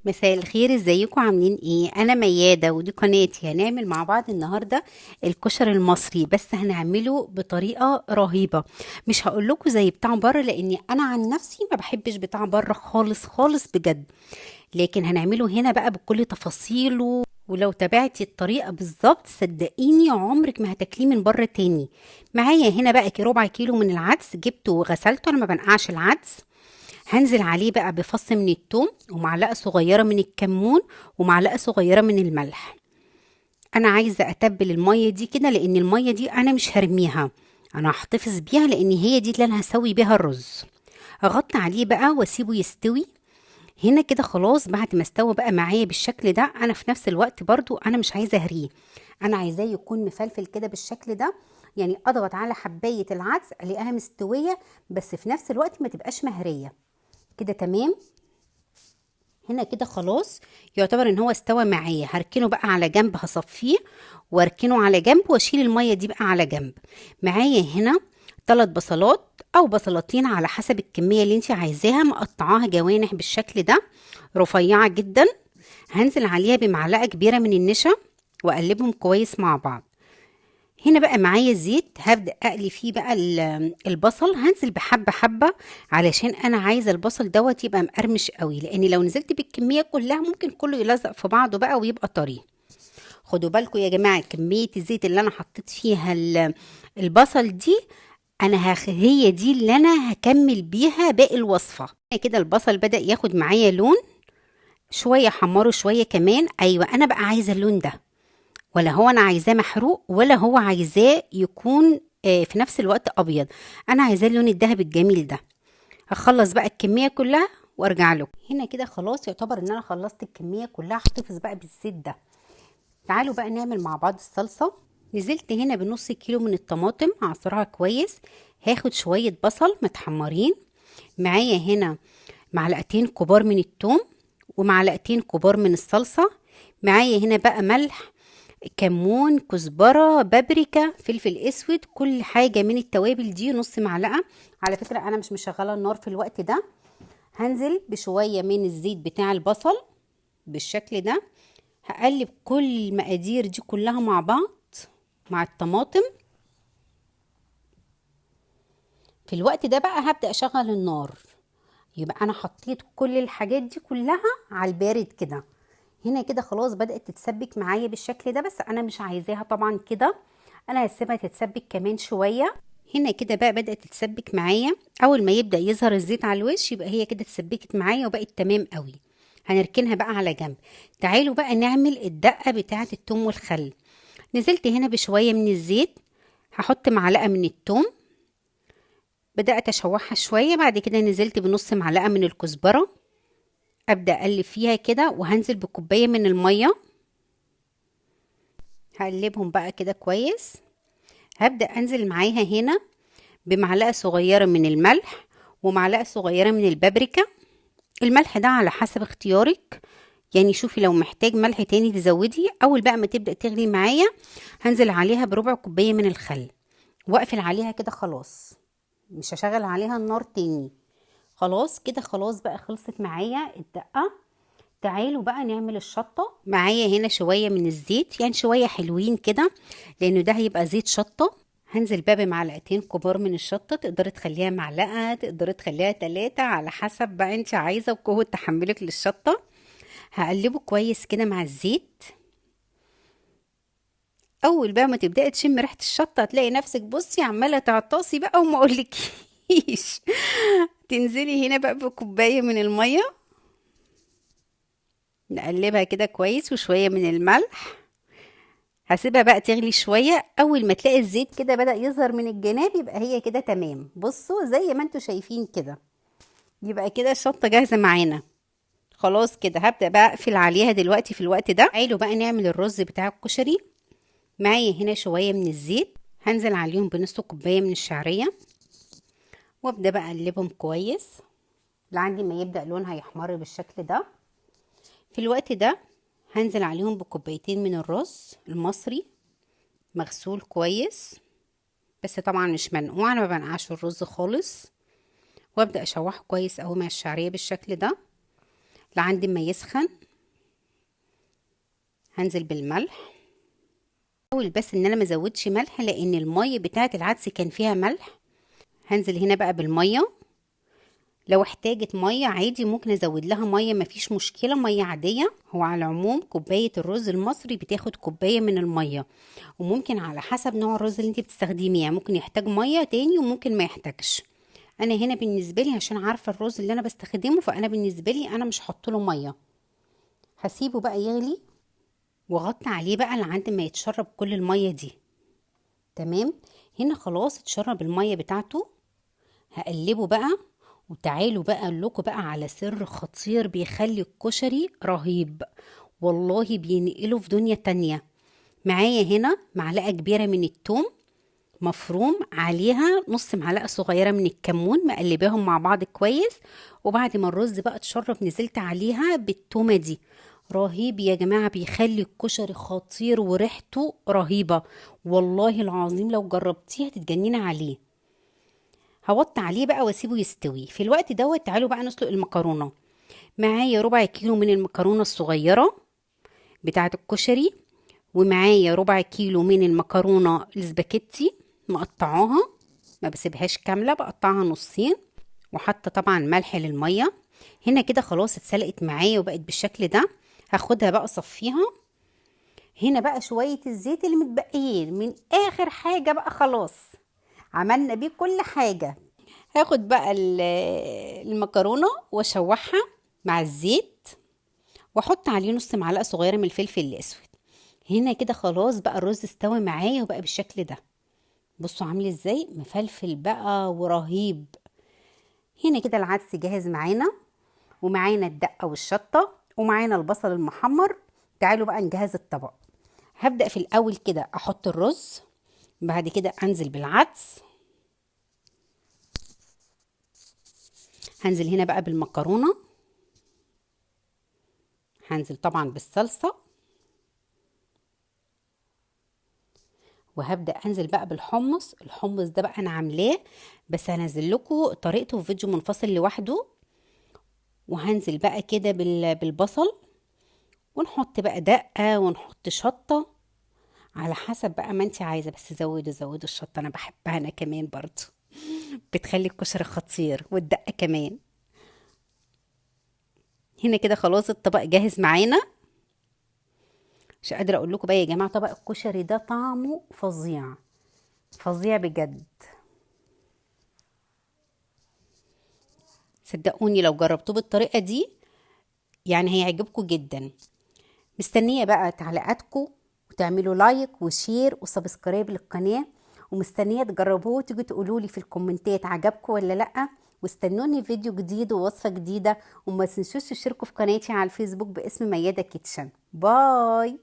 مساء الخير، ازيكم؟ عاملين ايه؟ انا ميادة ودي قناتي. هنعمل مع بعض النهاردة الكشري المصري، بس هنعمله بطريقة رهيبة. مش هقول لكم زي بتاع بره، لاني انا عن نفسي ما بحبش بتاع بره خالص خالص بجد، لكن هنعمله هنا بقى بكل تفاصيله، ولو تابعتي الطريقة بالظبط صدقيني عمرك ما هتاكليه من بره تاني. معايا هنا بقى ربع كيلو من العدس، جبته وغسلته، انا ما بنقعش العدس. هنزل عليه بقى بفص من الثوم ومعلقة صغيرة من الكمون ومعلقة صغيرة من الملح. أنا عايزة أتبل المية دي كده، لأن المية دي أنا مش هرميها، أنا هحتفظ بيها لأن هي دي اللي أنا هسوي بيها الرز. أغطي عليه بقى وأسيبه يستوي. هنا كده خلاص بعد ما استوى بقى معايا بالشكل ده، أنا في نفس الوقت برضو أنا مش عايزة أهريه، أنا عايزاه يكون مفلفل كده بالشكل ده، يعني أضغط على حباية العدس ألاقيها مستوية، بس في نفس الوقت ما تبقاش مهرية كده. تمام، هنا كده خلاص يعتبر ان هو استوى معايا. هركنه بقى على جنب، هصفيه واركنه على جنب واشيل المية دي بقى على جنب. معايا هنا 3 بصلات او بصلتين على حسب الكمية اللي انت عايزاها، مقطعاها جوانح بالشكل ده رفيعة جدا. هنزل عليها بمعلقه كبيرة من النشا واقلبهم كويس مع بعض. هنا بقى معايا زيت هبدأ أقلي فيه بقى البصل. هنزل بحبة حبة علشان أنا عايزة البصل دوت يبقى مقرمش قوي، لأن لو نزلت بالكمية كلها ممكن كله يلزق في بعضه بقى ويبقى طري. خدوا بالكم يا جماعة، كمية الزيت اللي أنا حطيت فيها البصل دي هي دي اللي أنا هكمل بيها باقي الوصفة. كده البصل بدأ ياخد معايا لون شوية، حمرة شوية كمان. أيوة أنا بقى عايزة اللون ده، ولا هو أنا عايزاه محروق ولا هو عايزاه يكون في نفس الوقت أبيض، أنا عايزاه اللون الذهبي الجميل ده. هخلص بقى الكمية كلها وأرجع لكم. هنا كده خلاص يعتبر إن أنا خلصت الكمية كلها، هحتفظ بقى بالزيت ده. تعالوا بقى نعمل مع بعض الصلصة. نزلت هنا بنص كيلو من الطماطم، هعصرها كويس. هاخد شوية بصل متحمرين، معايا هنا معلقتين كبار من التوم ومعلقتين كبار من الصلصة، معايا هنا بقى ملح، كمون، كزبرة، بابريكا، فلفل اسود، كل حاجة من التوابل دي نص معلقة. على فكرة انا مش مشغلة النار في الوقت ده. هنزل بشوية من الزيت بتاع البصل بالشكل ده، هقلب كل المقادير دي كلها مع بعض مع الطماطم. في الوقت ده بقى هبدأ اشغل النار. يبقى انا حطيت كل الحاجات دي كلها على البارد كده. هنا كده خلاص بدأت تتسبك معايا بالشكل ده، بس انا مش عايزاها طبعا كده، انا هسيبها تتسبك كمان شوية. هنا كده بقى بدأت تتسبك معايا. اول ما يبدأ يظهر الزيت على الوش يبقى هي كده اتسبكت معايا وبقت تمام قوي. هنركنها بقى على جنب. تعالوا بقى نعمل الدقة بتاعة التوم والخل. نزلت هنا بشوية من الزيت، هحط معلقة من التوم، بدأت اشوحها شوية. بعد كده نزلت بنص معلقة من الكزبرة، ابدا اقلب فيها كده، وهنزل بكوبايه من المية، هقلبهم بقى كده كويس. هبدا انزل معاها هنا بمعلقه صغيرة من الملح ومعلقة صغيرة من البابريكا. الملح ده على حسب اختيارك، يعني شوفي لو محتاج ملح تاني تزودي. اول بقى ما تبدا تغلي معايا هنزل عليها بربع كوباية من الخل واقفل عليها كده. خلاص مش هشغل عليها النار تاني، خلاص كده. خلاص بقى خلصت معايا الدقة. تعالوا بقى نعمل الشطة. معايا هنا شوية من الزيت، يعني شوية حلوين كده، لأنه ده هيبقى زيت شطة. هنزل بقى بمعلقتين كبار من الشطة، تقدري تخليها معلقة، تقدري تخليها 3 على حسب بقى انت عايزة وقوة تحملك للشطة. هقلبه كويس كده مع الزيت. أول بقى ما تبدأي تشم ريحة الشطة هتلاقي نفسك بصي عمالة تعطسي بقى وما أقولكيش. تنزلي هنا بقى بكوباية من المية، نقلبها كده كويس، وشوية من الملح. هسيبها بقى تغلي شوية. أول ما تلاقي الزيت كده بدأ يظهر من الجناب يبقى هي كده تمام. بصوا زي ما انتوا شايفين كده، يبقى كده الشطة جاهزة معانا. خلاص كده هبدأ بقى أقفل عليها دلوقتي في الوقت ده. تعالوا بقى نعمل الرز بتاع الكشري. معايا هنا شوية من الزيت، هنزل عليهم بنص كوباية من الشعرية، وابدأ بقى أقلبهم كويس لعندي ما يبدأ لونها يحمر بالشكل ده. في الوقت ده هنزل عليهم بكوبايتين من الرز المصري مغسول كويس، بس طبعا مش منقوع، انا ما بنقعش الرز خالص. وابدا اشوحه كويس قوي مع الشعرية بالشكل ده. لعند ما يسخن. هنزل بالملح، اول بس ان انا ما ازودش ملح لان المية بتاعه العدس كان فيها ملح. هنزل هنا بقى بالمية، لو احتاجت مية عادي ممكن ازود لها مية، مفيش مشكلة، مية عادية. هو على العموم كوباية الرز المصري بتاخد كوباية من المية، وممكن على حسب نوع الرز اللي انت بتستخدميه، يعني ممكن يحتاج مية تاني وممكن ما يحتاجش. انا هنا بالنسبة لي عشان عارفه الرز اللي انا بستخدمه، فانا بالنسبة لي انا مش هحط له مية. هسيبه بقى يغلي واغطي عليه بقى لعند ما يتشرب كل المية دي. تمام، هنا خلاص اتشرب المية بتاعته. هقلبه بقى، وتعالوا بقى اقول لكم بقى على سر خطير بيخلي الكشري رهيب، والله بينقله في دنيا تانية. معايا هنا معلقه كبيرة من التوم مفروم، عليها نص معلقه صغيرة من الكمون، مقلباهم مع بعض كويس. وبعد ما الرز بقى اتشرب نزلت عليها بالتومه دي. رهيب يا جماعة، بيخلي الكشري خطير وريحته رهيبة، والله العظيم لو جربتيه هتتجنني عليه. هوطي عليه بقى واسيبه يستوي. في الوقت دوت تعالوا بقى نسلق المكرونه. معايا ربع كيلو من المكرونه الصغيرة بتاعه الكشري، ومعايا ربع كيلو من المكرونه السباكيتي مقطعاها، ما بسيبهاش كاملة، بقطعها نصين، وحاطه طبعا ملح للمية. هنا كده خلاص اتسلقت معايا وبقت بالشكل ده. هاخدها بقى اصفيها. هنا بقى شوية الزيت اللي متبقيين من اخر حاجة بقى، خلاص عملنا بيه كل حاجة. هاخد بقى المكرونه واشوحها مع الزيت، واحط عليه نص معلقه صغيرة من الفلفل الاسود. هنا كده خلاص بقى الرز استوى معايا وبقى بالشكل ده. بصوا عامل ازاي، مفلفل بقى ورهيب. هنا كده العدس جاهز معانا، ومعانا الدقة والشطه، ومعانا البصل المحمر. تعالوا بقى نجهز الطبق. هبدأ في الاول كده احط الرز، بعد كده انزل بالعدس، هنزل هنا بقى بالمكرونه، هنزل طبعا بالصلصه، وهبدأ انزل بقى بالحمص. الحمص ده بقى انا عاملاه، بس هنزل لكم طريقته في فيديو منفصل لوحده. وهنزل بقى كده بالبصل، ونحط بقى دقة ونحط شطة على حسب بقى ما انت عايزة، بس زودوا الشطة، انا بحبها انا كمان برضو، بتخلي الكشري خطير، والدقة كمان. هنا كده خلاص الطبق جاهز معانا. مش قادرة اقول لكم بقى يا جماعة، طبق الكشري ده طعمه فظيع فظيع بجد. صدقوني لو جربتوه بالطريقة دي يعني هيعجبكم جدا. مستنية بقى تعليقاتكم، وتعملوا like و share و subscribe للقناة، ومستنية تجربوه وتيجوا تقولوا لي في الكومنتات عجبكم ولا لأ. واستنوني فيديو جديد ووصفة جديدة، وما تنسوش تشتركوا في قناتي على الفيسبوك باسم ميادة كيتشن. bye.